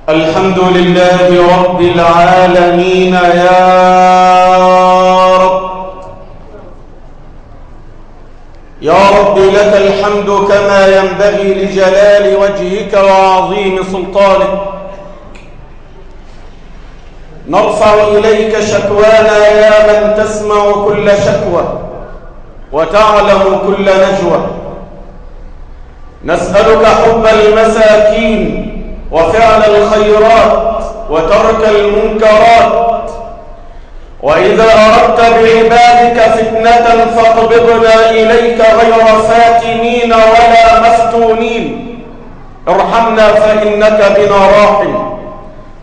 الحمد لله رب العالمين يا رب يا رب لك الحمد كما ينبغي لجلال وجهك وعظيم سلطانك. نرفع إليك شكوانا يا من تسمع كل شكوى وتعلم كل نجوى. نسألك حب المساكين وفعل الخيرات وترك المنكرات، وإذا أردت بعبادك فتنة فاقبضنا إليك غير فاتنين ولا مفتونين. ارحمنا فإنك بنا راحم،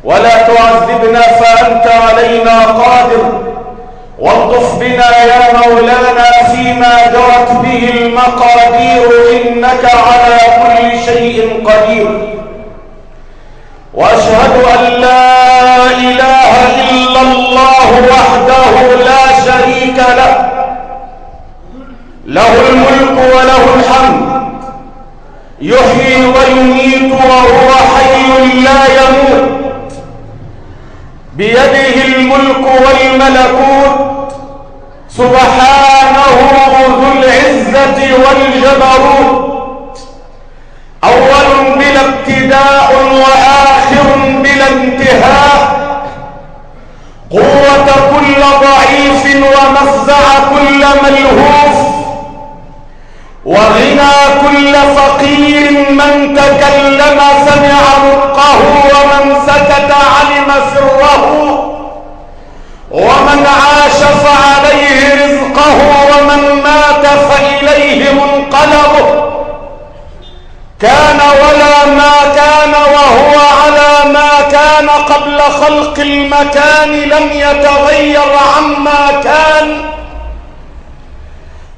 ولا تعذبنا فأنت علينا قادر. والطف بنا يا مولانا فيما جرت به المقادير، إنك على كل شيء قدير. وأشهد أن لا إله إلا الله وحده لا شريك له، له الملك وله الحمد، يحيي ويميت وهو حي لا يموت، بيده الملك والملكوت، سبحانه ذو العزة والجبروت، أول بلا ابتداء وآخر بلا انتهاء، قوة كل ضعيف ومفزع كل ملهوف، وغنى كل فقير. من تكلم سمع نطقه، ومن سكت علم سره، ومن عاش فعليه رزقه، ومن مات فإليه منقلبه. كان ولا ما كان، وهو على ما كان قبل خلق المكان، لم يتغير عما كان.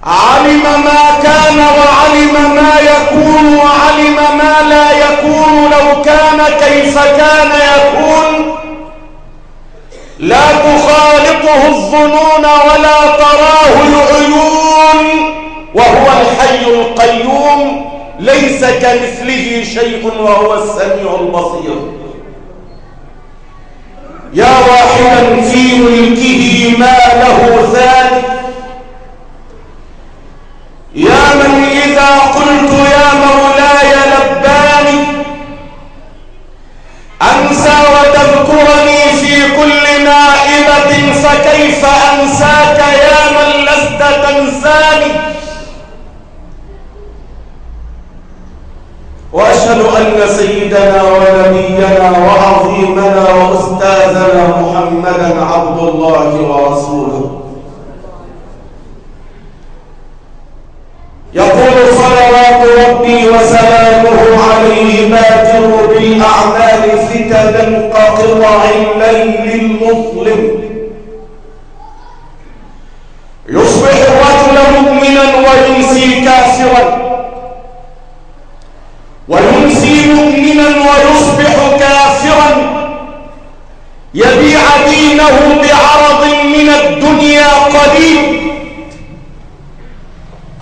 علم ما كان وعلم ما يكون وعلم ما لا يكون، لو كان كيف كان يكون لا تخالطه الظنون ولا تراه العيون وهو الحي القيوم ليس كمثله شيء وهو السميع البصير. يا واحدا في ملكه ما له ثاني، يا من إذا قلت يا مولاي لباني، أنسى وتذكرني في كل نائبة، فكيف أنساك يا من لست تنساني. وأشهد أن سيدنا ونبينا وعظيمنا وأستاذنا محمدا عبد الله ورسوله. يقول صلوات ربي وسلامه عليه: بادر بالأعمال فتنا كقطع الليل المظلم. يصبح الرجل مؤمنا ويمسي كافرا، ويمسي مؤمنا ويصبح كافرا، يبيع دينه بعرض من الدنيا قليل.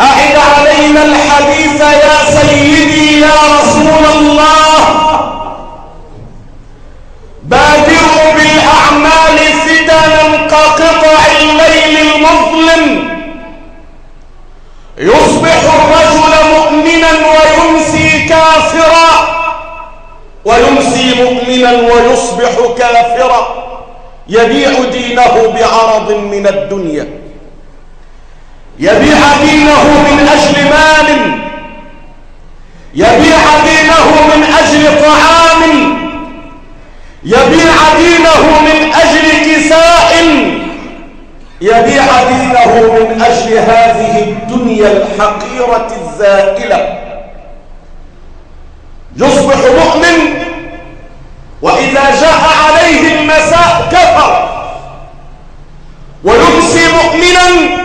أعد علينا الحديث يا سيدي يا رسول الله. بادروا بالأعمال فتنا كقطع الليل المظلم. يصبح الرجل مؤمنا ويمسي كافرا، ويمسي مؤمنا ويصبح كافرا، يبيع دينه بعرض من الدنيا، يبيع دينه من أجل مال، يبيع دينه من أجل طعام، يبيع دينه من أجل كساء، يبيع دينه من أجل هذه الدنيا الحقيرة الزائلة. يصبح مؤمن وإذا جاء عليه المساء كفر، ويمسي مؤمنا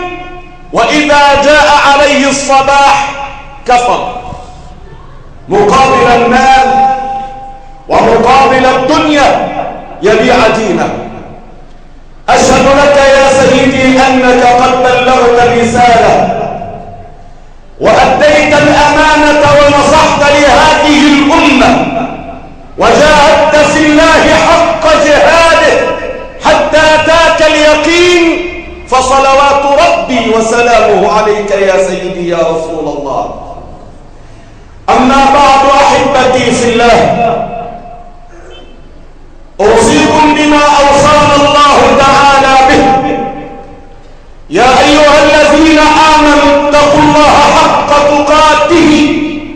وإذا جاء عليه الصباح كفر. مقابل المال ومقابل الدنيا يبيع دينه. أشهد لك يا سيدي أنك قد بلغت الرسالة وأديت الأمانة ونصحت لهذه الأمة وجاهدت في الله حق جهاده حتى أتاك اليقين، فصلوات ربي وسلامه عليك يا سيدي يا رسول الله. أما بعد أحبتي في الله، أوصيكم بما أوصانا الله تعالى به. يا أيها الذين آمنوا اتقوا الله حق تقاته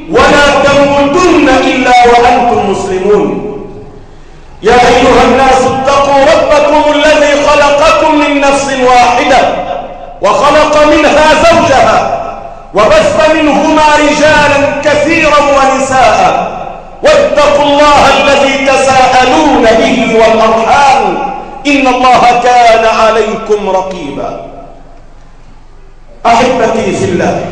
ولا تموتن إلا وأنتم مسلمون. يا أيها الناس اتقوا ربكم الذي خلقكم من نفس واحدة وخلق منها زوجها وبث منهما رجالا كثيرا ونساء، واتقوا الله الذي تساءلون به والأرحام إن الله كان عليكم رقيبا. أحبتي في الله،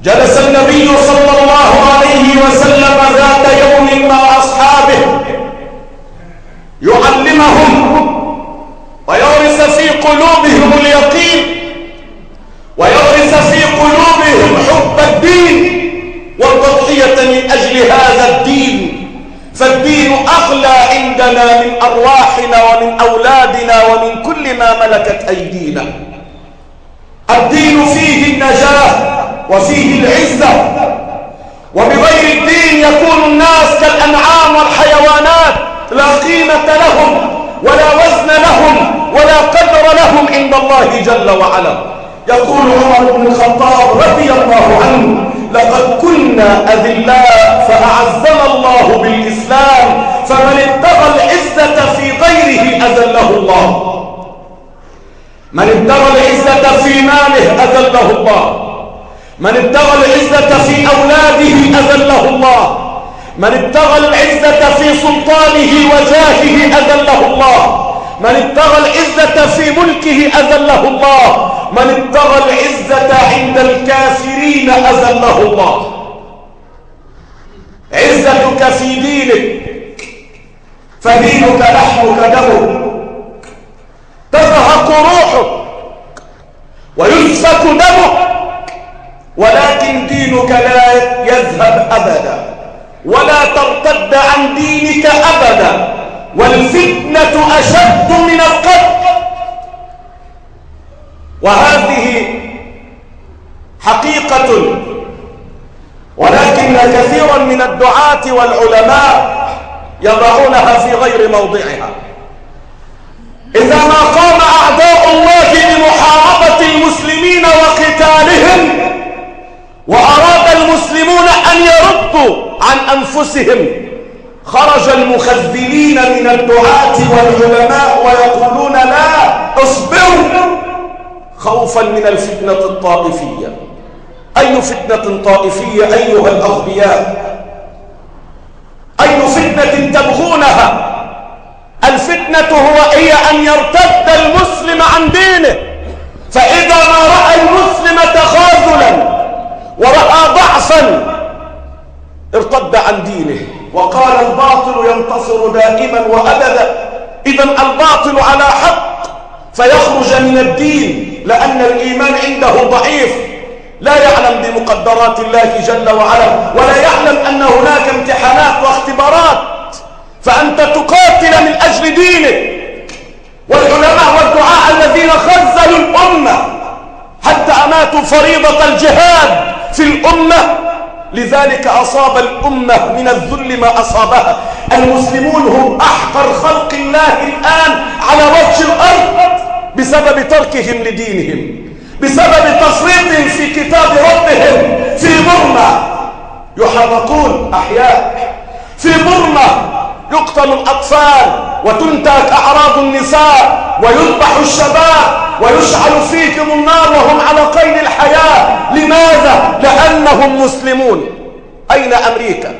جلس النبي صلى الله عليه وسلم ذات يوم مع أصحابه يعلمهم ويغرس في قلوبهم اليقين ويغرس في قلوبهم حب الدين والتضحية من أجل هذا الدين. فالدين أغلى عندنا من أرواحنا ومن أولادنا ومن كل ما ملكت أيدينا. الدين فيه النجاة وفيه العزة، وبغير الدين يكون الناس كالأنعام والحيوانات، لا قيمة لهم ولا وزن لهم ولا قدر لهم عند الله جل وعلا. يقول عمر بن الخطاب رضي الله عنه: لقد كنا أذلاء فأعزنا الله بالإسلام، فمن ابتغى العزة في غيره أذله الله. من ابتغى العزة في ماله أذله الله، من ابتغى العزة في أولاده أذله الله، من ابتغى العزة في سلطانه وجاهه أذله الله، من ابتغى العزة في ملكه أذله الله، من ابتغى العزة عند الكافرين أذله الله. عزة في دينك فدينك لحمك دمك، تزهق روحك ويسفك دمك، ولكن دينك لا يذهب أبدا ولا ترتد عن دينك أبدا، والفتنة أشد من القتل. وهذه حقيقة، ولكن كثيرا من الدعاة والعلماء يضعونها في غير موضعها. إذا ما قام أعداء الله بمحاربة المسلمين وقتالهم وأراد المسلمون أن يردوا عن أنفسهم، خرج المخذلين من الدعاة والعلماء ويقولون لا، اصبروا، خوفا من الفتنة الطائفية. أي فتنة طائفية أيها الأغبياء؟ أي فتنة تبغونها؟ الفتنة هي أن يرتد المسلم عن دينه، فإذا ما رأى المسلم تخاذلا ورأى ضعفا ارتد عن دينه وقال الباطل ينتصر دائما وأبدا. إذن الباطل على حق فيخرج من الدين، لأن الإيمان عنده ضعيف، لا يعلم بمقدرات الله جل وعلا، ولا يعلم أن هناك امتحانات واختبارات، فأنت تقاتل من أجل دينك. والعلماء والدعاء الذين خذلوا الأمة حتى أماتوا فريضة الجهاد في الأمة، لذلك أصاب الأمة من الذل ما أصابها. المسلمون هم أحقر خلق الله الآن على وجه الأرض بسبب تركهم لدينهم، بسبب تفريطهم في كتاب ربهم. في برما يحرقون أحياء، في برما يقتل الأطفال وتنتهك أعراض النساء ويذبح الشباب ويشعل فيكم النار وهم على قيد الحياة. لماذا؟ لأنهم مسلمون. أين أمريكا؟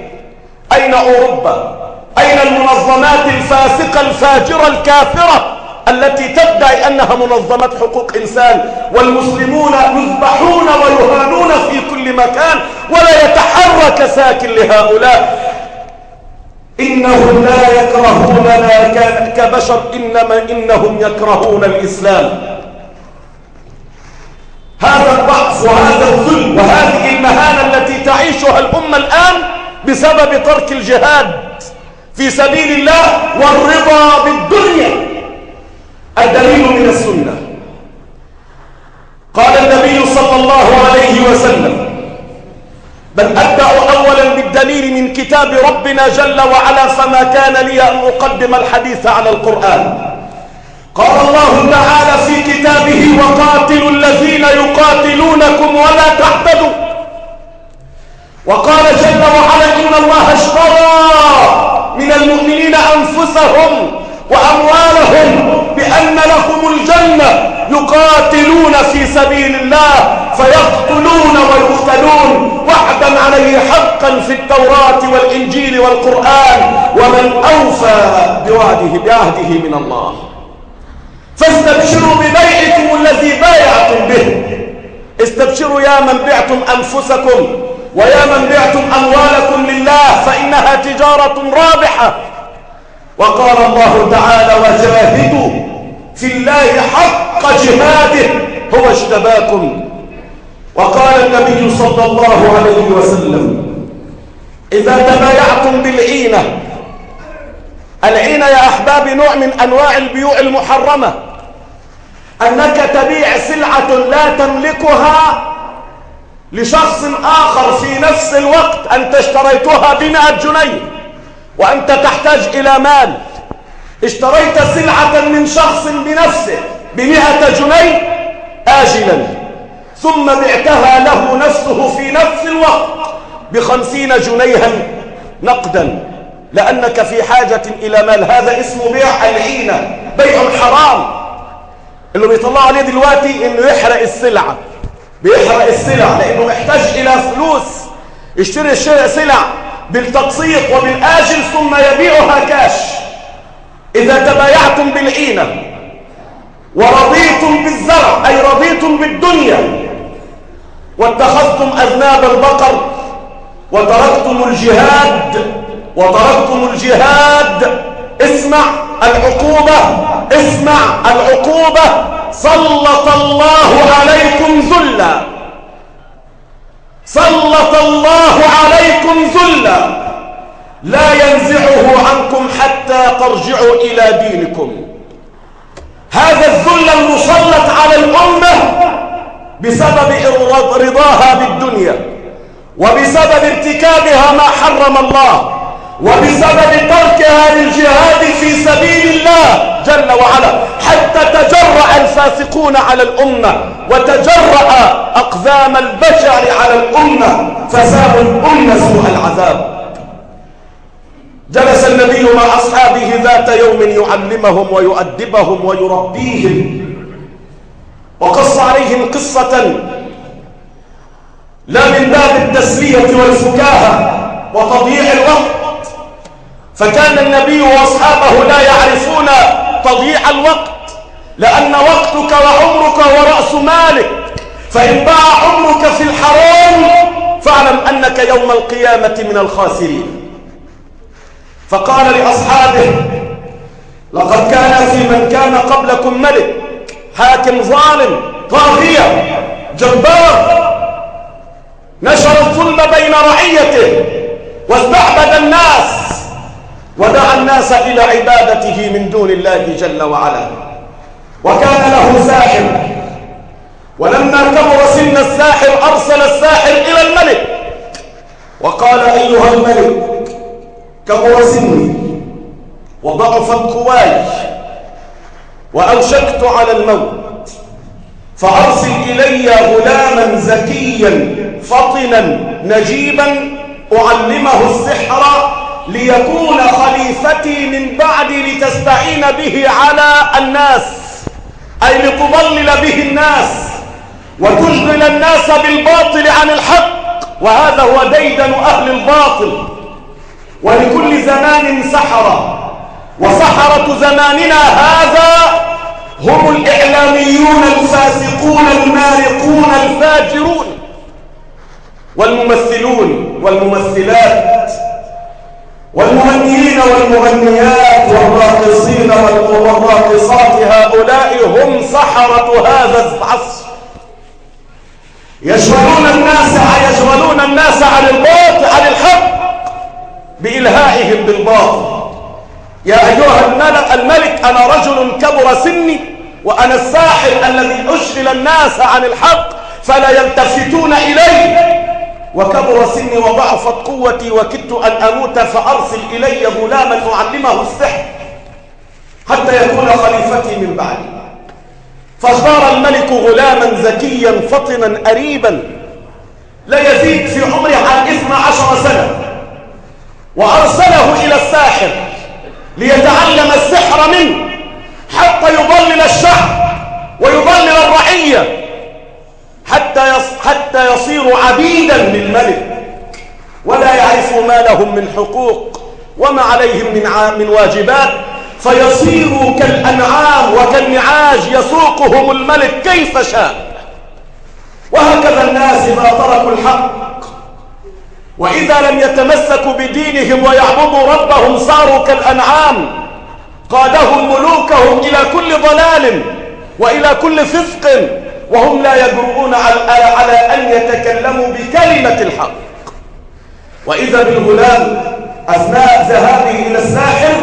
أين أوروبا؟ أين المنظمات الفاسقة الفاجرة الكافرة التي تدعي أنها منظمات حقوق إنسان؟ والمسلمون يذبحون ويهانون في كل مكان، ولا يتحرك ساكن لهؤلاء. إنهم لا يكرهوننا كبشر، إنهم يكرهون الإسلام. هذا الضعف وهذا الذل وهذه المهانة التي تعيشها الأمة الآن بسبب ترك الجهاد في سبيل الله والرضا بالدنيا. الدليل من السنة. قال النبي صلى الله عليه وسلم: بل أبدأ أولا بالدليل من كتاب ربنا جل وعلا، فما كان لي أن أقدم الحديث على القرآن. قال الله تعالى في كتابه: وقاتلوا الذين يقاتلونكم ولا تعتدوا. وقال جل وعلا: إن الله اشترى من المؤمنين أنفسهم وأموالهم بأن لهم الجنة، يقاتلون في سبيل الله فيقتلون ويقتلون، وعدا عليه حقا في التوراة والإنجيل والقرآن، ومن أوفى بعهده من الله. فاستبشروا ببيعكم الذي بايعتم به. استبشروا يا من بعتم أنفسكم ويا من بعتم أموالكم لله، فإنها تجارة رابحة. وقال الله تعالى: وجاهدوا في الله حق جهاده هو اجتباكم. وقال النبي صلى الله عليه وسلم: إذا تبايعتم بالعينة. العينة يا أحبابي نوع من أنواع البيوع المحرمة، أنك تبيع سلعة لا تملكها لشخص آخر في نفس الوقت. أنت اشتريتها ب100 جنيه وأنت تحتاج إلى مال، اشتريت سلعة من شخص بنفسه ب100 جنيه آجلا، ثم بعتها له نفسه في نفس الوقت ب50 جنيها نقدا، لأنك في حاجة إلى مال. هذا اسمه بيع العينة، بيع حرام. اللي بيطلع عليه دلوقتي إنه يحرق السلعة، بيحرق السلع لأنه محتاج إلى فلوس، يشتري سلع بالتقسيط وبالآجل ثم يبيعها كاش. إذا تبايعتم بالعينة ورضيتم بالزرع، أي رضيتم بالدنيا، واتخذتم أذناب البقر وتركتم الجهاد وتركتم الجهاد. اسمع العقوبة، اسمع العقوبة. سلط الله عليكم ذلا، سلط الله عليكم ذلا لا ينزعه عنكم حتى ترجعوا إلى دينكم. هذا الذل المسلط على الأمة بسبب رضاها بالدنيا، وبسبب ارتكابها ما حرم الله، وبسبب تركها للجهاد في سبيل الله جل وعلا، حتى تجرأ الفاسقون على الأمة وتجرأ أقدام البشر على الأمة فساءوا الأمة سوء العذاب. جلس النبي مع أصحابه ذات يوم يعلمهم ويؤدبهم ويربيهم، وقص عليهم قصة لا من باب التسلية والفكاهة وتضييع الوقت، فكان النبي وأصحابه لا يعرفون تضييع الوقت، لأن وقتك وعمرك ورأس مالك، فإن ضاع عمرك في الحرام فاعلم أنك يوم القيامة من الخاسرين. فقال لأصحابه: لقد كان في من كان قبلكم ملك، حاكم ظالم طاغية جبار، نشر الظلم بين رعيته واستعبد الناس ودعا الناس إلى عبادته من دون الله جل وعلا. وكان له ساحر، ولما كبر سن الساحر أرسل الساحر إلى الملك وقال: أيها الملك، كبر سني وضعفت قواي وأوشكت على الموت، فأرسل إلي غلاما زكيا فطنا نجيبا أعلمه السحر ليكون خليفتي من بعدي لتستعين به على الناس، أي لتضلل به الناس وتشغل الناس بالباطل عن الحق، وهذا هو ديدن أهل الباطل. ولكل زمان سحرة، وسحرة زماننا هذا هم الإعلاميون الفاسقون المارقون الفاجرون والممثلون والممثلات والمغنيين والمغنيات والراقصين والراقصات. هؤلاء هم سحرة هذا العصر، يشغلون الناس عن الباطل عن الحق بإلهائهم بالباطل. يا أيها الملك، أنا رجل كبر سني وأنا الساحر الذي أشغل الناس عن الحق فلا يلتفتون إلي، وكبر سني وضعفت قوتي وكدت أن أموت، فأرسل إلي غلاما أعلمه السحر حتى يكون خليفتي من بعدي. فاختار الملك غلاما زكيا فطنا أريبا لا يزيد في عمره عن 12 سنة، وأرسله إلى الساحر ليتعلم السحر منه حتى يضلل الشعب ويضلل الرعية حتى يصيروا عبيدا للملك ولا يعرفوا ما لهم من حقوق وما عليهم من واجبات، فيصيروا كالأنعام وكالنعاج يسوقهم الملك كيف شاء. وهكذا الناس إذا تركوا الحق وإذا لم يتمسكوا بدينهم ويعبدوا ربهم صاروا كالأنعام، قادهم ملوكهم إلى كل ضلال وإلى كل فسق، وهم لا يجرؤون على أن يتكلموا بكلمة الحق. وإذا بالغلام أثناء ذهابه إلى الساحر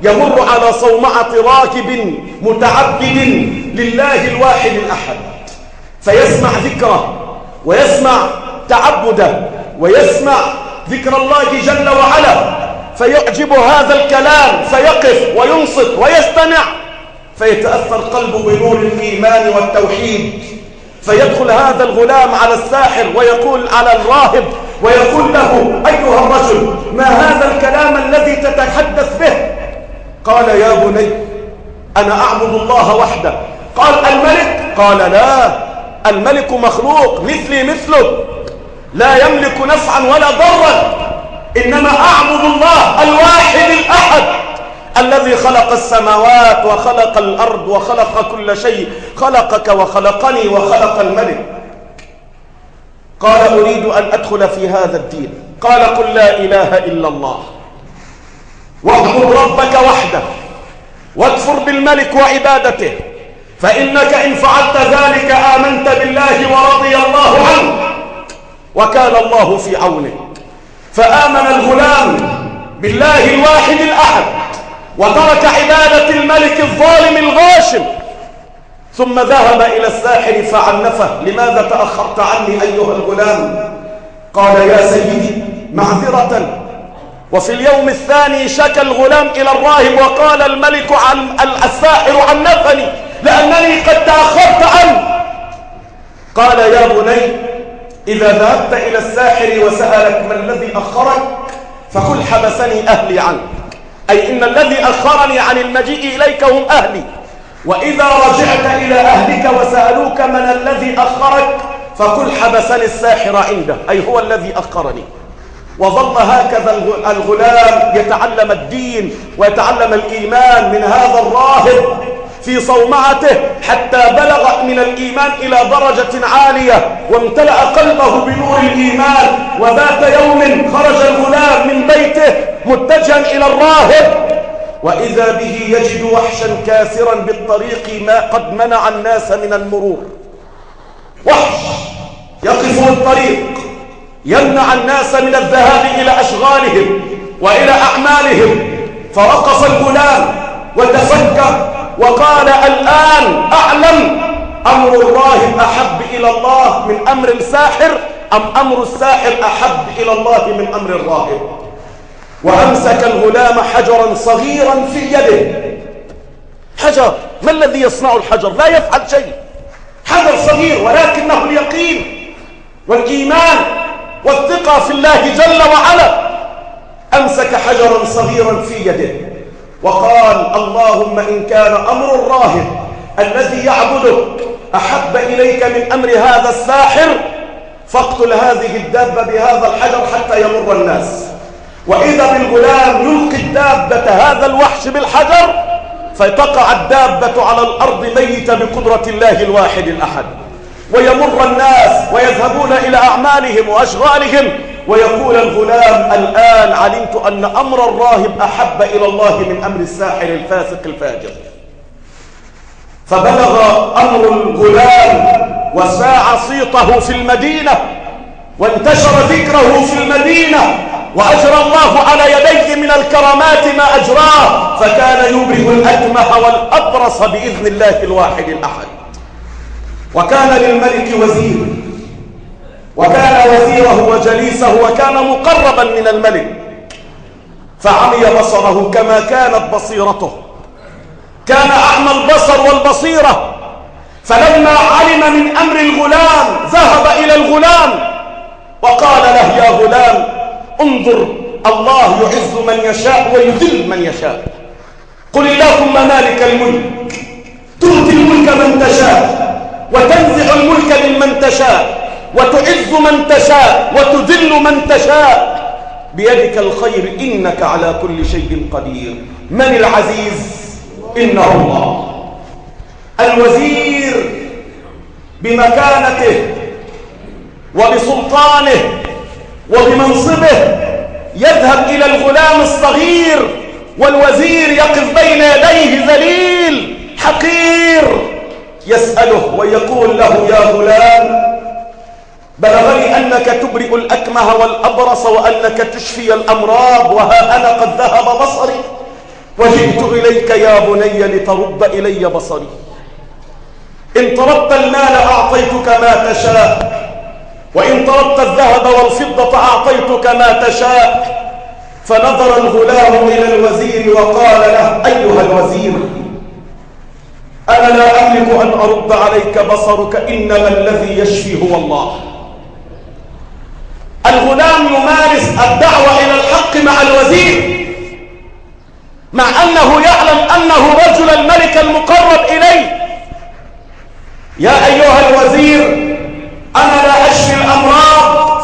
يمر على صومعة راكب متعبد لله الواحد الأحد، فيسمع ذكره ويسمع تعبده ويسمع ذكر الله جل وعلا، فيعجب هذا الكلام فيقف وينصت ويستمع، فيتأثر قلبه بنور الإيمان والتوحيد، فيدخل هذا الغلام على الساحر ويقول على الراهب ويقول له: أيها الرجل، ما هذا الكلام الذي تتحدث به؟ قال: يا بني، أنا أعبد الله وحده. قال: الملك؟ قال: لا، الملك مخلوق مثلي مثلك، لا يملك نفعا ولا ضرا، إنما أعبد الله الواحد الأحد الذي خلق السماوات وخلق الأرض وخلق كل شيء، خلقك وخلقني وخلق الملك. قال: أريد أن أدخل في هذا الدين. قال: قل لا إله إلا الله. واعبد ربك وحده واكفر بالملك وعبادته، فإنك إن فعلت ذلك آمنت بالله ورضي الله عنه وكان الله في عونه. فآمن الغلام بالله الواحد الأحد وترك عبادة الملك الظالم الغاشم، ثم ذهب إلى الساحر فعنفه: لماذا تأخرت عني أيها الغلام؟ قال: يا سيدي معذرة. وفي اليوم الثاني شكى الغلام إلى الراهب وقال: الملك الساحر عنفني لأنني قد تأخرت عنه. قال: يا بني، إذا ذهبت إلى الساحر وسألك ما الذي أخرك فقل: حبسني أهلي عنك، أي إن الذي أخرني عن المجيء إليك هم أهلي. وإذا رجعت إلى أهلك وسألوك من الذي أخرك فقل: حبسني الساحر عنده، أي هو الذي أخرني. وظل هكذا الغلام يتعلم الدين ويتعلم الإيمان من هذا الراهب في صومعته، حتى بلغ من الإيمان إلى درجة عالية وامتلأ قلبه بنور الإيمان. وذات يوم خرج الغلام من بيته متجها إلى الراهب، وإذا به يجد وحشا كاسرا بالطريق ما قد منع الناس من المرور. وحش يقف بالطريق يمنع الناس من الذهاب إلى أشغالهم وإلى أعمالهم. فوقف الغلام وتفكر وقال: الآن أعلم أمر الراهب أحب إلى الله من أمر الساحر، أم أمر الساحر أحب إلى الله من أمر الراهب. وأمسك الغلام حجرا صغيرا في يده. حجر، ما الذي يصنع الحجر؟ لا يفعل شيء، حجر صغير، ولكنه اليقين والإيمان والثقة في الله جل وعلا. أمسك حجرا صغيرا في يده وقال: اللهم إن كان أمر الراهب الذي يعبدك أحب إليك من أمر هذا الساحر فاقتل هذه الدابة بهذا الحجر حتى يمر الناس. وإذا بالغلام يلقي الدابة هذا الوحش بالحجر فتقع الدابة على الأرض ميتة بقدرة الله الواحد الأحد، ويمر الناس ويذهبون إلى أعمالهم وأشغالهم، ويقول الغلام: الآن علمت أن أمر الراهب أحب إلى الله من أمر الساحر الفاسق الفاجر. فبلغ أمر الغلام وساع صيته في المدينة وانتشر ذكره في المدينة، وأجرى الله على يديه من الكرامات ما أجراه، فكان يبرئ الأكمه والأبرص بإذن الله الواحد الأحد. وكان للملك وزير، وكان وزيره وجليسه وكان مقربا من الملك، فعمي بصره كما كانت بصيرته، كان أعمى البصر والبصيرة. فلما علم من أمر الغلام ذهب إلى الغلام وقال له: يا غلام، انظر، الله يعز من يشاء ويذل من يشاء. قل اللهم مالك الملك تؤتي الملك من تشاء وتنزع الملك ممن تشاء وتعز من تشاء وتذل من تشاء، بيدك الخير إنك على كل شيء قدير. من العزيز؟ إنه الله. الوزير بمكانته وبسلطانه وبمنصبه يذهب إلى الغلام الصغير، والوزير يقف بين يديه ذليل حقير، يسأله ويقول له: يا غلام، بلغني أنك تبرئ الأكمه والأبرص وأنك تشفي الأمراض، وها أنا قد ذهب بصري وجئت إليك يا بني لترد إلي بصري. إن طلبت المال أعطيتك ما تشاء، وإن طلبت الذهب والفضة أعطيتك ما تشاء. فنظر الغلام إلى الوزير وقال له: أيها الوزير، أنا لا أملك أن أرد عليك بصرك، إنما الذي يشفي هو الله. الغلام يمارس الدعوة إلى الحق مع الوزير، مع أنه يعلم أنه رجل الملك المقرب إليه. يا أيها الوزير، أنا لا أشفي الأمراض،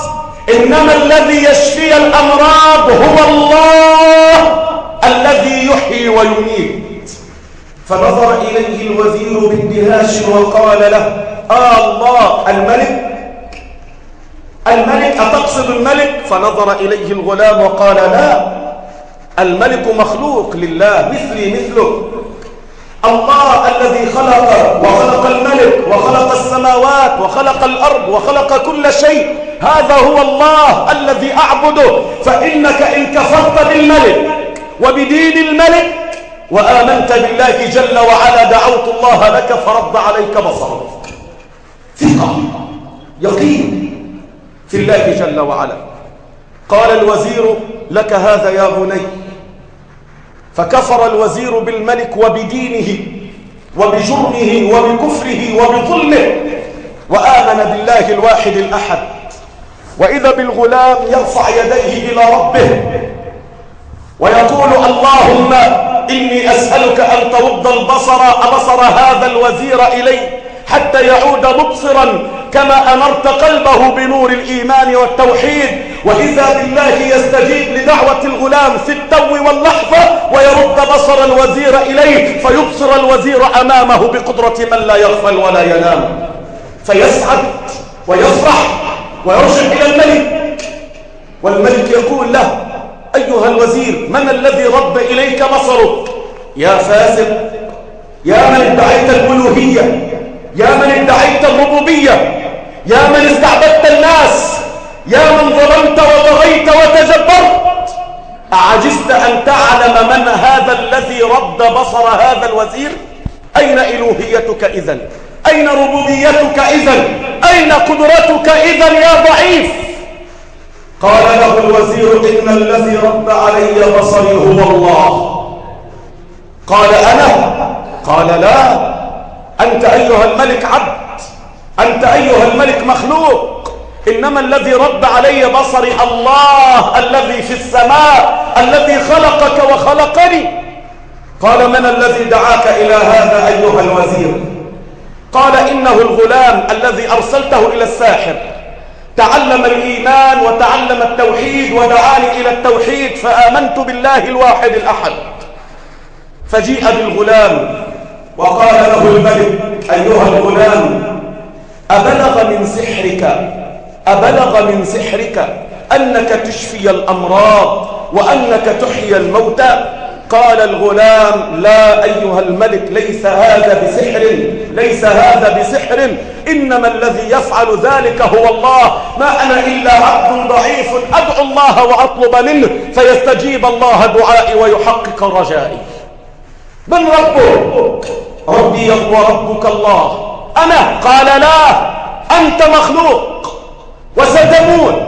إنما الذي يشفي الأمراض هو الله الذي يحيي ويميت. فنظر إليه الوزير باندهاش وقال له: الله، الملك أتقصد الملك؟ فنظر إليه الغلام وقال: لا، الملك مخلوق لله مثلي مثله. الله الذي خلق وخلق الملك وخلق السماوات وخلق الأرض وخلق كل شيء، هذا هو الله الذي أعبده. فإنك إن كفرت بالملك وبدين الملك وآمنت بالله جل وعلا دعوت الله لك فرد عليك بصرك. ثقة يقين في الله جل وعلا. قال الوزير لك هذا يا بني، فكفر الوزير بالملك وبدينه وبجرمه وبكفره وبظلمه، وآمن بالله الواحد الأحد. وإذا بالغلام يرفع يديه إلى ربه ويقول اللهم إني أسألك أن ترد بصر هذا الوزير إلي حتى يعود مبصرا كما أنرت قلبه بنور الإيمان والتوحيد. وإذا بالله يستجيب لدعوة الغلام في التو واللحظة ويرد بصر الوزير إليه فيبصر الوزير أمامه بقدرة من لا يغفل ولا ينام، فيسعد ويفرح ويرجع إلى الملك، والملك يقول له أيها الوزير من الذي رد إليك بصرك؟ يا فاسق، يا من ادعيت الألوهية، يا من ادعيت الربوبية، يا من استعبدت الناس، يا من ظلمت وطغيت وتجبرت، أعجزت أن تعلم من هذا الذي رد بصر هذا الوزير؟ أين إلوهيتك إذن؟ أين ربوبيتك إذن؟ أين قدرتك إذن يا ضعيف؟ قال له الوزير إن الذي رد علي بصري هو الله. قال أنا؟ قال لا، أنت أيها الملك عبد، أنت أيها الملك مخلوق، إنما الذي رد علي بصري الله الذي في السماء الذي خلقك وخلقني. قال من الذي دعاك إلى هذا أيها الوزير؟ قال إنه الغلام الذي أرسلته إلى الساحر، تعلم الإيمان وتعلم التوحيد ودعاني إلى التوحيد فآمنت بالله الواحد الأحد. فجيء بالغلام وقال له الملك أيها الغلام أبلغ من سحرك أنك تشفي الأمراض وأنك تحيي الموتى؟ قال الغلام لا أيها الملك ليس هذا بسحر، إنما الذي يفعل ذلك هو الله، ما أنا إلا عبد ضعيف أدعو الله وأطلب منه فيستجيب الله دعائي ويحقق رجائي. من ربك؟ ربي وربك الله. أنا؟ قال لا، أنت مخلوق وستموت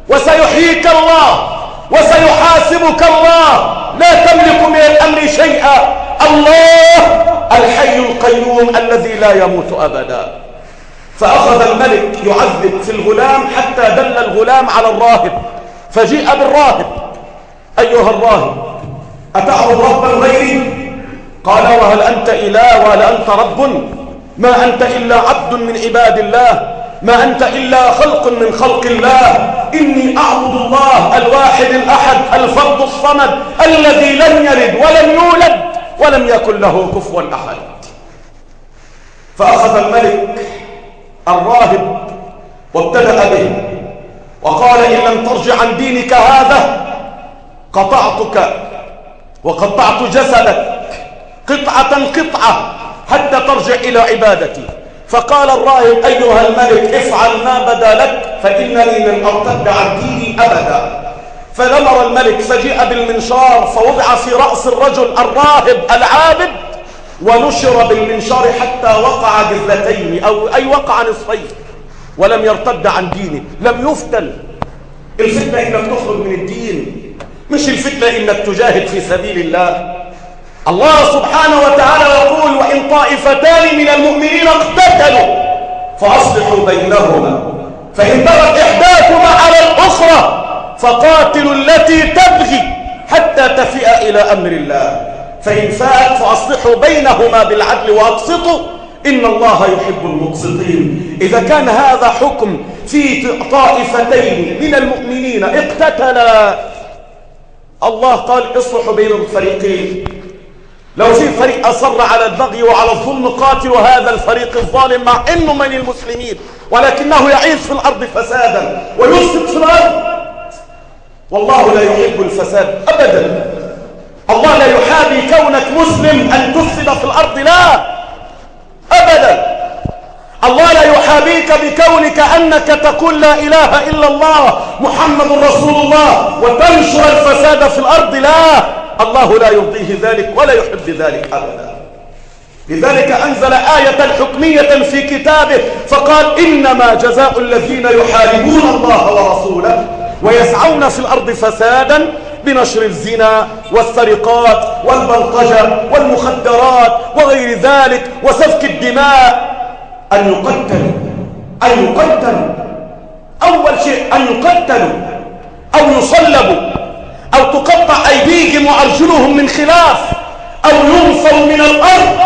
وسيحييك الله وسيحاسبك الله، لا تملك من الأمر شيئا، الله الحي القيوم الذي لا يموت أبدا. فأخذ الملك يعذب في الغلام حتى دل الغلام على الراهب، فجيء بالراهب أيها الراهب أتعبد ربا غيري؟ قال وهل أنت إله وهل أنت رب؟ ما أنت إلا عبد من عباد الله، ما أنت إلا خلق من خلق الله، إني أعبد الله الواحد الأحد الفرد الصمد الذي لم يلد ولم يولد ولم يكن له كفوا أحد. فأخذ الملك الراهب وابتدأ به وقال إن لم ترجع عن دينك هذا قطعتك وقطعت جسدك قطعة حتى ترجع إلى عبادتي. فقال الراهب أيها الملك افعل ما بدا لك فإنني لن أرتد عن ديني أبدا. فنمر الملك فجيء بالمنشار فوضع في رأس الرجل الراهب العابد ونشر بالمنشار حتى وقع جزلتين أي وقع نصفين ولم يرتد عن دينه، لم يفتن. الفتنة إنك تخرج من الدين، مش الفتنة إنك تجاهد في سبيل الله. الله سبحانه وتعالى يقول وإن طائفتان من المؤمنين اقتتلوا فأصلحوا بينهما فإن بغت إحداثهما على الأخرى فقاتلوا التي تبغي حتى تفيء إلى أمر الله فإن فاءت فأصلحوا بينهما بالعدل وأقسطوا إن الله يحب المقسطين. إذا كان هذا حكم في طائفتين من المؤمنين اقتتلا، الله قال اصلحوا بين الفريقين. لو في فريق أصر على البغي وعلى الظلم قاتلوا هذا الفريق الظالم مع إنه من المسلمين ولكنه يعيش في الأرض فسادا ويفسد في الأرض. والله لا يحب الفساد أبدا. الله لا يحابي كونك مسلم أن تفسد في الأرض، لا أبدا. الله لا يحابيك بكونك أنك تقول لا إله إلا الله محمد رسول الله وتنشر الفساد في الأرض، لا، الله لا يرضيه ذلك ولا يحب ذلك أبدا. لذلك أنزل آية حكمية في كتابه فقال إنما جزاء الذين يحاربون الله ورسوله ويسعون في الأرض فسادا بنشر الزنا والسرقات والبلطجة والمخدرات وغير ذلك وسفك الدماء، أن يقتلوا أول شيء، أن يقتلوا أو يصلبوا أو تقطع أيديهم وأرجلهم من خلاف أو ينفوا من الأرض،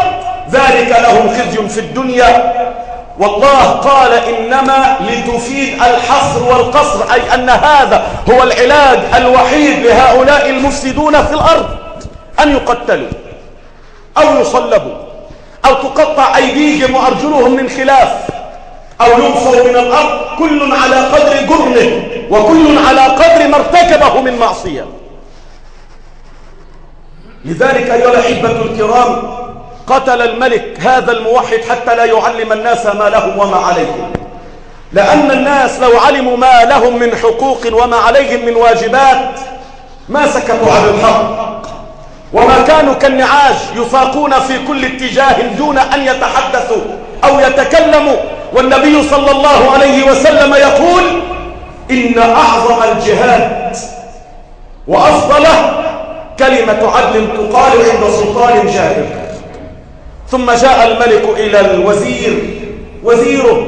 ذلك لهم خزي في الدنيا. والله قال إنما لتفيد الحصر والقصر، أي أن هذا هو العلاج الوحيد لهؤلاء المفسدون في الأرض، أن يقتلوا أو يصلبوا أو تقطع أيديهم وأرجلهم من خلاف أو ينفوا من الأرض، كل على قدر جرمه وكل على قدر ما ارتكبه من معصية. لذلك أيها الأحبة الكرام قتل الملك هذا الموحد حتى لا يعلم الناس ما لهم وما عليهم، لأن الناس لو علموا ما لهم من حقوق وما عليهم من واجبات ما سكتوا عن الحق، وما كانوا كالنعاج يساقون في كل اتجاه دون أن يتحدثوا أو يتكلموا. والنبي صلى الله عليه وسلم يقول إن أعظم الجهاد وأفضله كلمة عدل تقال عند سلطان جائر. ثم جاء الملك إلى الوزير، وزيره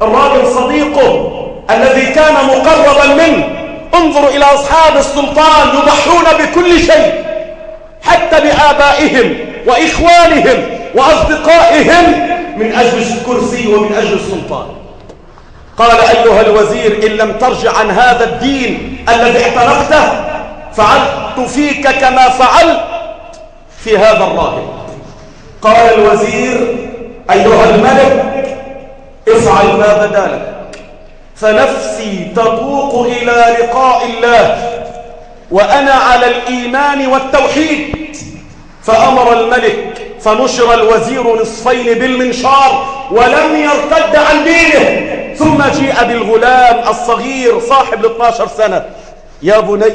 الراجل صديقه الذي كان مقربا منه. انظروا إلى أصحاب السلطان يضحون بكل شيء حتى بآبائهم وإخوانهم وأصدقائهم من أجل الكرسي ومن أجل السلطان. قال أيها الوزير إن لم ترجع عن هذا الدين الذي اعتنقته فعلت فيك كما فعلت في هذا الراهب. قال الوزير أيها الملك افعل ما بدا لك، فنفسي تطوق إلى لقاء الله وأنا على الإيمان والتوحيد. فأمر الملك فنشر الوزير نصفين بالمنشار ولم يرتد عن دينه. ثم جيء بالغلام الصغير صاحب 12 سنة. يا بني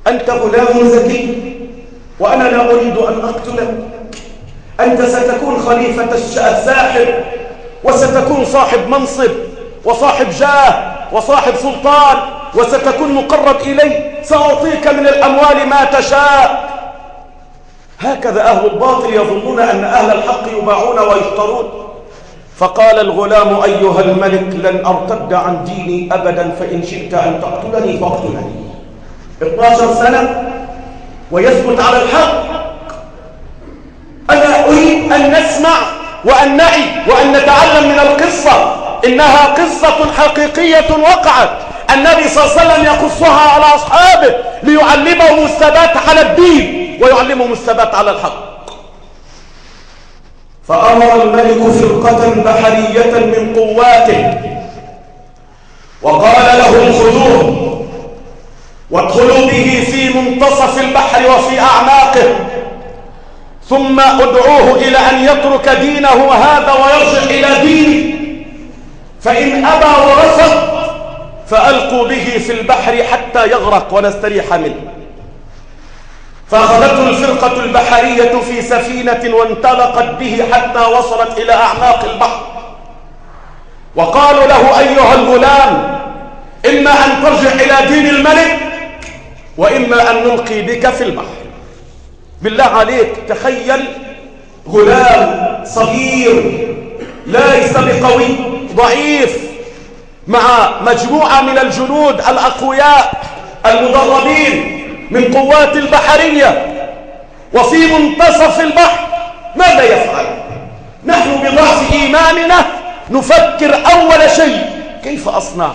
أنت غلام ذكي وأنا لا أريد أن أقتلك، أنت ستكون خليفة الساحر وستكون صاحب منصب وصاحب جاه وصاحب سلطان وستكون مقرب إلي، سأعطيك من الأموال ما تشاء. هكذا أهل الباطل يظنون أن أهل الحق يباعون ويشترون. فقال الغلام أيها الملك لن أرتد عن ديني أبدا، فإن شئت أن تقتلني فاقتلني. 12 سنة ويثبت على الحق. أنا أريد أن نسمع وأن نعي وأن نتعلم من القصة، إنها قصة حقيقية وقعت، النبي صلى الله عليه وسلم يقصها على أصحابه ليعلمهم الثبات على الدين ويعلمهم الثبات على الحق. فأمر الملك فرقة بحرية من قواته وقال لهم خذوه وادخلوا به في منتصف البحر وفي أعماقه، ثم ادعوه إلى أن يترك دينه هذا ويرجع إلى دينه، فإن أبى ورفض فألقوا به في البحر حتى يغرق ونستريح منه. فأخذته الفرقة البحرية في سفينة وانطلقت به حتى وصلت إلى أعماق البحر. وقالوا له أيها الغلام إما أن ترجع إلى دين الملك وإما أن نلقي بك في البحر. بالله عليك تخيل غلام صغير ليس بقوي، ضعيف، مع مجموعة من الجنود الأقوياء المدربين من قوات البحرية وفي منتصف البحر، ماذا يفعل؟ نحن بضعف إيماننا نفكر أول شيء كيف أصنع؟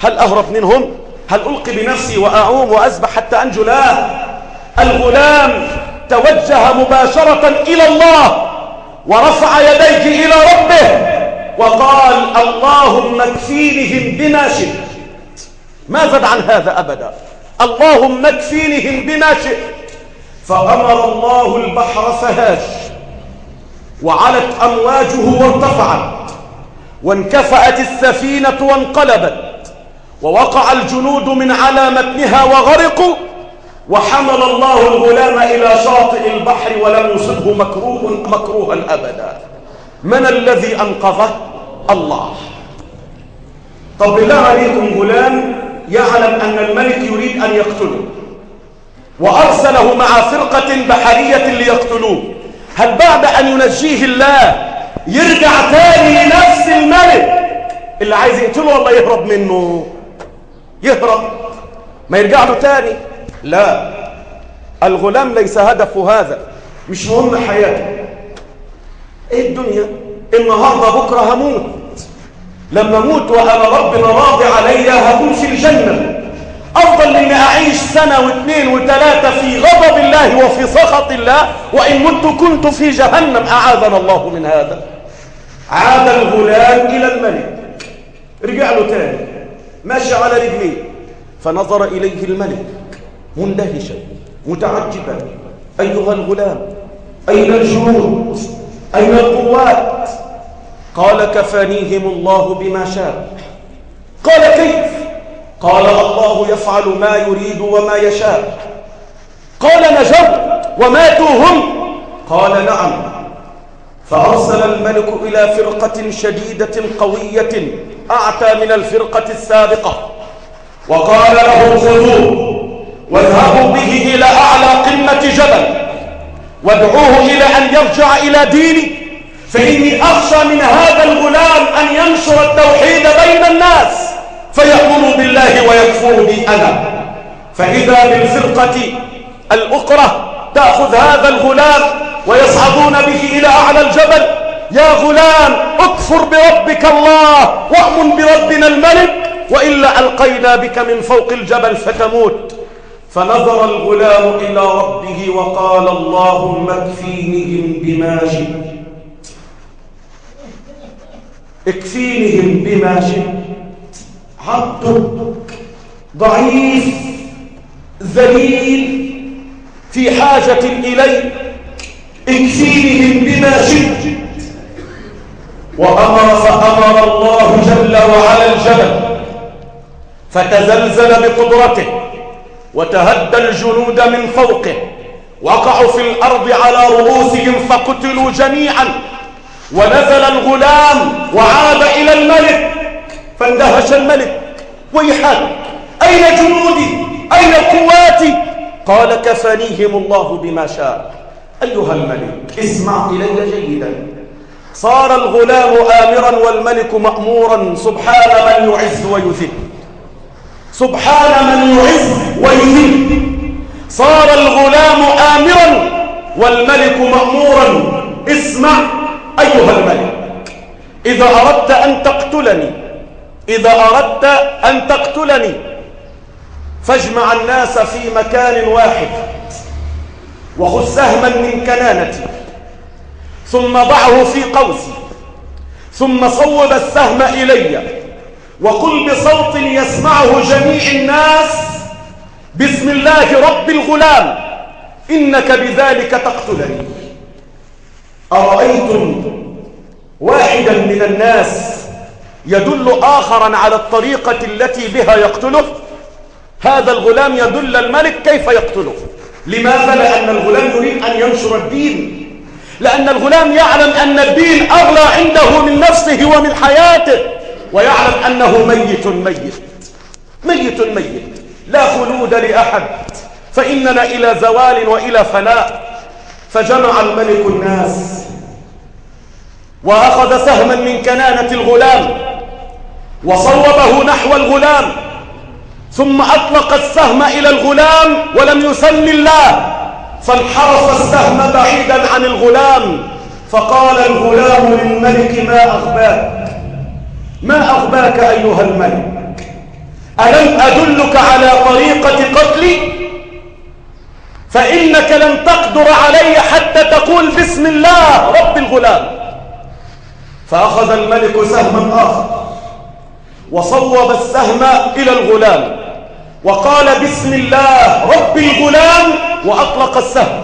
هل أهرب منهم؟ هل ألقي بنفسي وأعوم وأسبح حتى أنجو؟ لا، الغلام توجه مباشرة إلى الله ورفع يديه إلى ربه وقال اللهم اكفينهم بما شئت. ما زاد عن هذا أبدا. اللهم اكفينهم بما شئت. فأمر الله البحر فهاج، وعلت أمواجه وارتفعت، وانكفأت السفينة وانقلبت، ووقع الجنود من على متنها وغرقوا، وحمل الله الغلام إلى شاطئ البحر ولم يصبه مكروها أبدا. من الذي أنقذه؟ الله. طب بالله عليكم، غلام يعلم أن الملك يريد أن يقتله وأرسله مع فرقة بحرية ليقتلوه، هل بعد أن ينجيه الله يرجع تاني لنفس الملك اللي عايز يقتله ولا يهرب منه؟ يهرب، ما يرجع له تاني. لا، الغلام ليس هدفه هذا، مش مهم حياته. ايه الدنيا؟ النهارده بكره هموت، لما اموت وانا ربنا راضي عليا هكون في الجنه، افضل من اعيش سنه واثنين وثلاثه في غضب الله وفي سخط الله، وان مت كنت في جهنم، اعاذنا الله من هذا. عاد الغلام الى الملك، رجع له تاني ماشي على رجليه، فنظر اليه الملك مندهشا متعجبا: ايها الغلام، اين الجنود؟ اين القوات؟ قال: كفانيهم الله بما شاء. قال: كيف؟ قال: الله يفعل ما يريد وما يشاء. قال: نجوا وماتوا هم؟ قال: نعم. فأرسل الملك إلى فرقة شديدة قوية أعتى من الفرقة السابقة، وقال لهم: خذوه واذهبوا به إلى أعلى قمة جبل، وادعوه إلى أن يرجع إلى ديني، فإني أخشى من هذا الغلام أن ينشر التوحيد بين الناس فيأمروا بالله ويكفروا بي أنا. فإذا بالفرقة الأخرى تأخذ هذا الغلام ويصعدون به إلى أعلى الجبل: يا غلام، اكفر بربك الله وأؤمن بربنا الملك، وإلا ألقينا بك من فوق الجبل فتموت. فنظر الغلام إلى ربه وقال: اللهم اكفينهم بما شئت، اكفينهم بما شئت. عبدك ضعيف ذليل في حاجة إليك، اكفينهم بما شئت. فأمر الله جل وعلا الجبل فتزلزل بقدرته، وتهدى الجنود من فوقه، وقعوا في الأرض على رؤوسهم فقتلوا جميعا. ونزل الغلام وعاد إلى الملك، فاندهش الملك: ويحك، أين جنودي؟ أين قواتي؟ قال: كفانيهم الله بما شاء. أيها الملك، اسمع إلي جيدا. صار الغلام آمرا والملك مأمورا، سبحان من يعز ويذل، سبحان من يعز ويذل. صار الغلام آمرا والملك مأمورا. اسمع أيها الملك، إذا أردت أن تقتلني فاجمع الناس في مكان واحد، وخذ سهما من كنانتي، ثم ضعه في قوسي، ثم صوب السهم إلي، وقل بصوت يسمعه جميع الناس: بسم الله رب الغلام، إنك بذلك تقتلني. أرأيتم واحدا من الناس يدل آخرا على الطريقة التي بها يقتله؟ هذا الغلام يدل الملك كيف يقتله. لماذا؟ لأن الغلام يريد أن ينشر الدين، لأن الغلام يعلم أن الدين أغلى عنده من نفسه ومن حياته، ويعلم أنه ميت لا خلود لأحد، فإننا إلى زوال وإلى فناء. فجمع الملك الناس وأخذ سهما من كنانة الغلام وصوبه نحو الغلام، ثم أطلق السهم إلى الغلام ولم يسم الله، فانحرف السهم بعيدا عن الغلام. فقال الغلام للملك: ما أغباك أيها الملك؟ ألم أدلك على طريقة قتلي؟ فإنك لن تقدر علي حتى تقول بسم الله رب الغلام. فأخذ الملك سهما آخر وصوب السهم إلى الغلام، وقال بسم الله رب الغلام وأطلق السهم،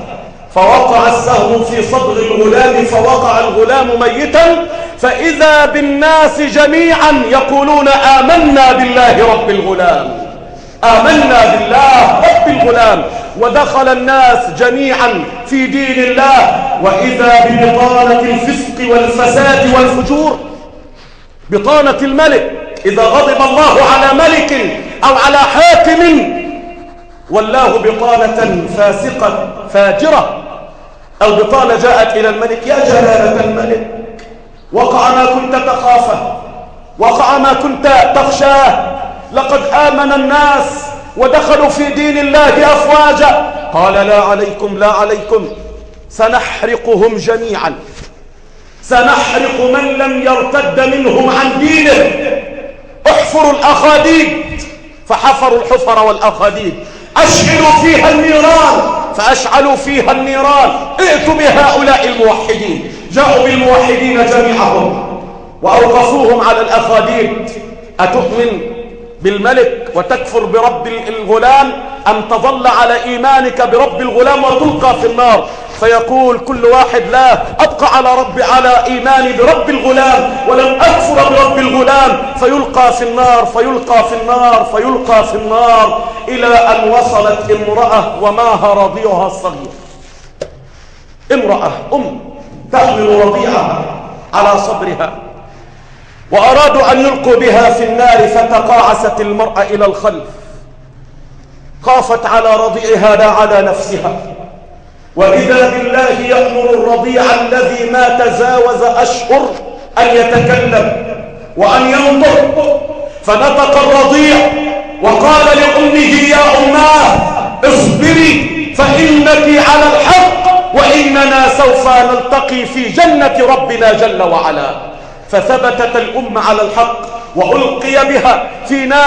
فوقع السهم في صدر الغلام فوقع الغلام ميتا، فإذا بالناس جميعا يقولون آمنا بالله رب الغلام، آمنا بالله رب الغلام، ودخل الناس جميعا في دين الله. وإذا ببطانة الفسق والفساد والفجور، بطانة الملك، إذا غضب الله على ملك أو على حاكم ولاه بطانة فاسقة فاجرة، أو بطانة جاءت إلى الملك: يا جلالة الملك، وقع ما كنت تخافه، وقع ما كنت تخشاه، لقد آمن الناس ودخلوا في دين الله أفواجا. قال: لا عليكم، لا عليكم، سنحرقهم جميعا، سنحرق من لم يرتد منهم عن دينه. احفروا الأخاديد، فحفروا الحفر والأخاديد. أشعلوا فيها النيران، فأشعلوا فيها النيران. ائتوا بهؤلاء الموحدين. جاءوا بالموحدين جميعهم وأوقفوهم على الأخاديد. أتؤمن بالملك وتكفر برب الغلام، أم تظل على إيمانك برب الغلام وتلقى في النار؟ فيقول كل واحد: لا، أبقى على إيماني برب الغلام ولم أكفر برب الغلام، فيلقى في النار، فيلقى في النار، فيلقى في النار، إلى أن وصلت امرأة ومعها رضيعها الصغير. امرأة تحمل رضيعها على صدرها، وأرادوا أن يلقوا بها في النار، فتقاعست المرأة إلى الخلف، خافت على رضيعها لا على نفسها. وإذا بالله يأمر الرضيع الذي ما تجاوز أشهر أن يتكلم وأن ينطق، فنطق الرضيع وقال لأمه: يا أماه اصبري فإنك على الحق، وإننا سوف نلتقي في جنة ربنا جل وعلا. فثبتت الأم على الحق وألقي بها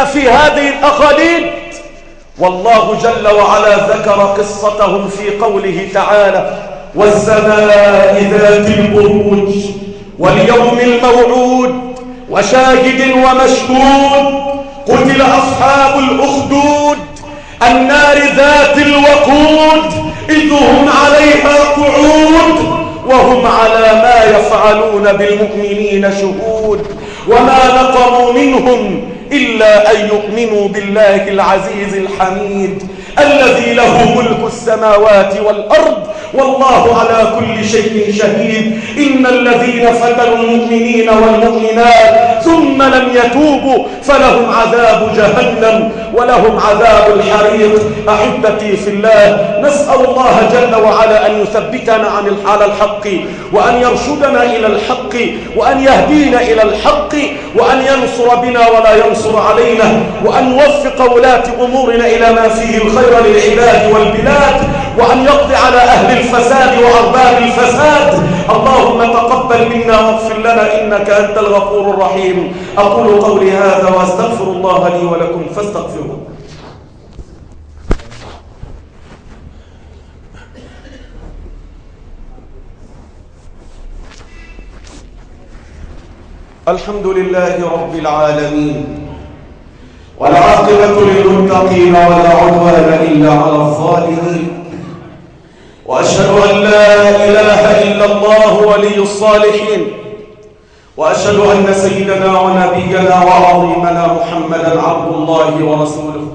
في هذه الأخاديد. والله جل وعلا ذكر قصتهم في قوله تعالى: والسماء ذات البروج واليوم الموعود وشاهد ومشهود قتل أصحاب الأخدود النار ذات الوقود إذ هم عليها قعود وهم على ما يفعلون بالمؤمنين شهود وما نقموا منهم إلا أن يؤمنوا بالله العزيز الحميد الذي له ملك السماوات والأرض والله على كل شيء شهيد. إن الذين فتنوا المؤمنين والمؤمنات ثم لم يتوبوا فلهم عذاب جهنم ولهم عذاب الحريق. أحبتي في الله، نسأل الله جل وعلا أن يثبتنا على الحق، وأن يرشدنا إلى الحق، وأن يهدينا إلى الحق، وأن ينصر بنا ولا ينصر علينا، وأن يوفق ولاة أمورنا إلى ما فيه الخير للعباد والبلاد، وأن يقضي على أهل الفساد وأرباب الفساد. اللهم تقبل منا واغفر لنا إنك أنت الغفور الرحيم. أقول قولي هذا وأستغفر الله لي ولكم فاستغفروه. الحمد لله رب العالمين، والعاقبة للمتقين ولا عدوان إلا على الظالمين، وأشهد أن لا إله إلا الله ولي الصالحين، وأشهد أن سيدنا ونبينا وعظيمنا محمدا عبد الله ورسوله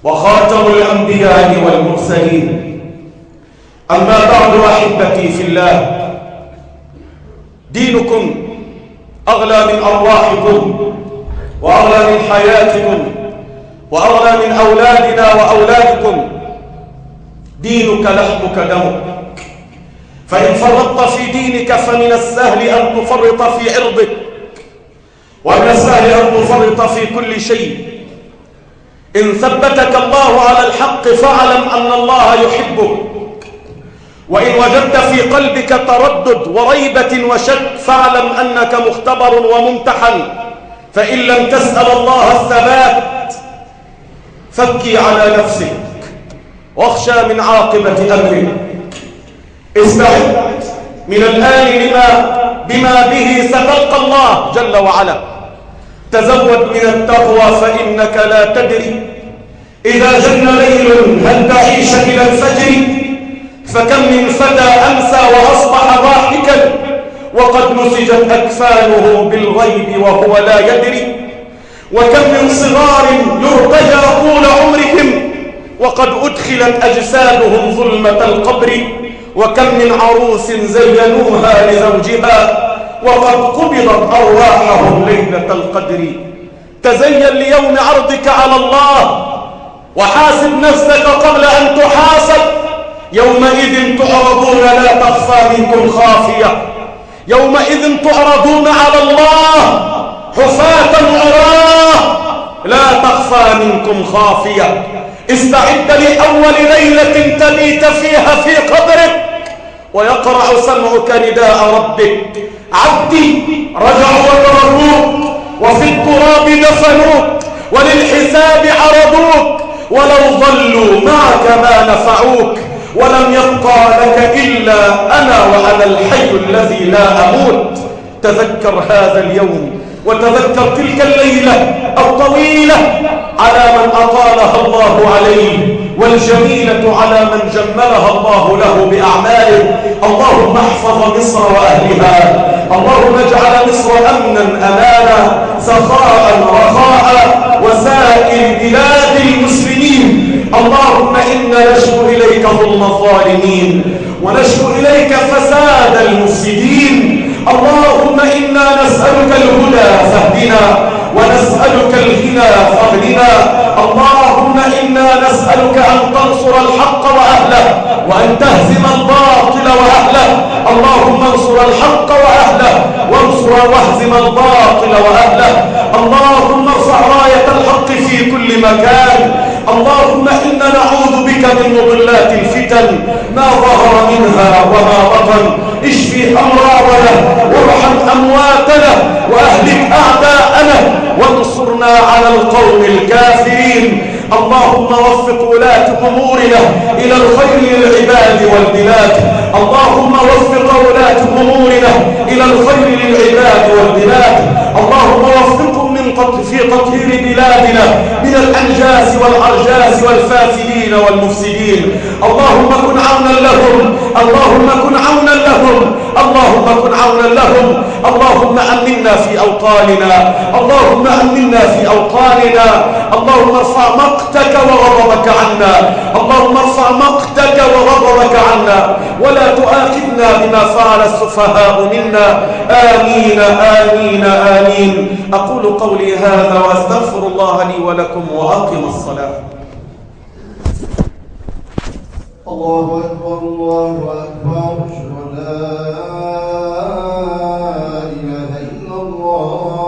وخاتم الأنبياء والمرسلين. أما بعد، أحبتي في الله، دينكم أغلى من أرواحكم وأغلى من حياتكم وأغلى من أولادنا وأولادكم. دينك لحمك دمك، فإن فرطت في دينك فمن السهل أن تفرط في عرضك، ومن السهل أن تفرط في كل شيء. إن ثبتك الله على الحق فاعلم أن الله يحبك، وإن وجدت في قلبك تردد وريبة وشك فاعلم أنك مختبر وممتحن. فإن لم تسأل الله الثبات فابكي على نفسك واخشى من عاقبة أمرك. استعد من الآن بما به ستلقى الله جل وعلا. تزود من التقوى فإنك لا تدري إذا جن ليل هل تعيش إلى الفجر؟ فكم من فتى أمسى وأصبح ضاحكا وقد نسجت أكفانه بالغيب وهو لا يدري. وكم من صغار يرتجى طول عمرهم وقد أدخلت أجسادهم ظلمة القبر. وكم من عروس زينوها لزوجها وقد قبضت أرواحهم ليلة القدر. تزين ليوم عرضك على الله وحاسب نفسك قبل أن تحاسب. يومئذ تعرضون لا تخفى منكم خافية. يومئذ تعرضون على الله حفاة عراه لا تخفى منكم خافية. استعد لأول ليلة تبيت فيها في قبرك ويقرع سمعك نداء ربك: عبدي رجعوا وتركوك وفي التراب دفنوك وللحساب عرضوك ولو ضلوا معك ما نفعوك ولم يبقى لك إلا أنا وأنا الحي الذي لا أموت. تذكر هذا اليوم وتذكر تلك الليلة الطويلة على من أطالها الله عليه والجميلة على من جملها الله له بأعماله. اللهم احفظ مصر وأهلها. اللهم اجعل مصر أمنا أمانا سخاء رخاء وسائر بلاد المسلمين. اللهم إنا نشكو إليك ظلم الظالمين ونشكو إليك فساد المفسدين. اللهم إنا نسألك الهدى فاهدنا ونسألك الغنى فاغننا. اللهم إنا نسألك أن تنصر الحق وأهله وأن تهزم الباطل وأهله. اللهم انصر الحق وأهله وانصر واهزم الباطل وأهله. اللهم ارفع راية الحق في كل مكان. اللهم إنا نعوذ بك من مضلات الفتن ما ظهر منها وما بطن. اشفي أمراضنا وارحم أمواتنا وأهلك أعداءنا وانصرنا على القوم الكافرين. اللهم وفق ولاة أمورنا إلى الخير للعباد والبلاد. اللهم وفق ولاة أمورنا إلى الخير للعباد والبلاد. اللهم وفقهم في تطهير بلادنا من الأنجاس والأرجاس والفاسدين والمفسدين. اللهم كن عونا لهم. اللهم كن عونا لهم. اللهم كن عونا لهم. اللهم أمنا في أوطاننا. اللهم أمنا في أوطاننا. اللهم ارفع مقتك وغضبك عنا. اللهم ارفع مقتك وغضبك عنا ولا تؤاخذنا بما فعل السفهاء منا. آمين آمين آمين. أقول قولي هذا وأستغفر الله لي ولكم وأقم الصلاة. الله أكبر الله أكبر. أشهد أن لا إله إلا الله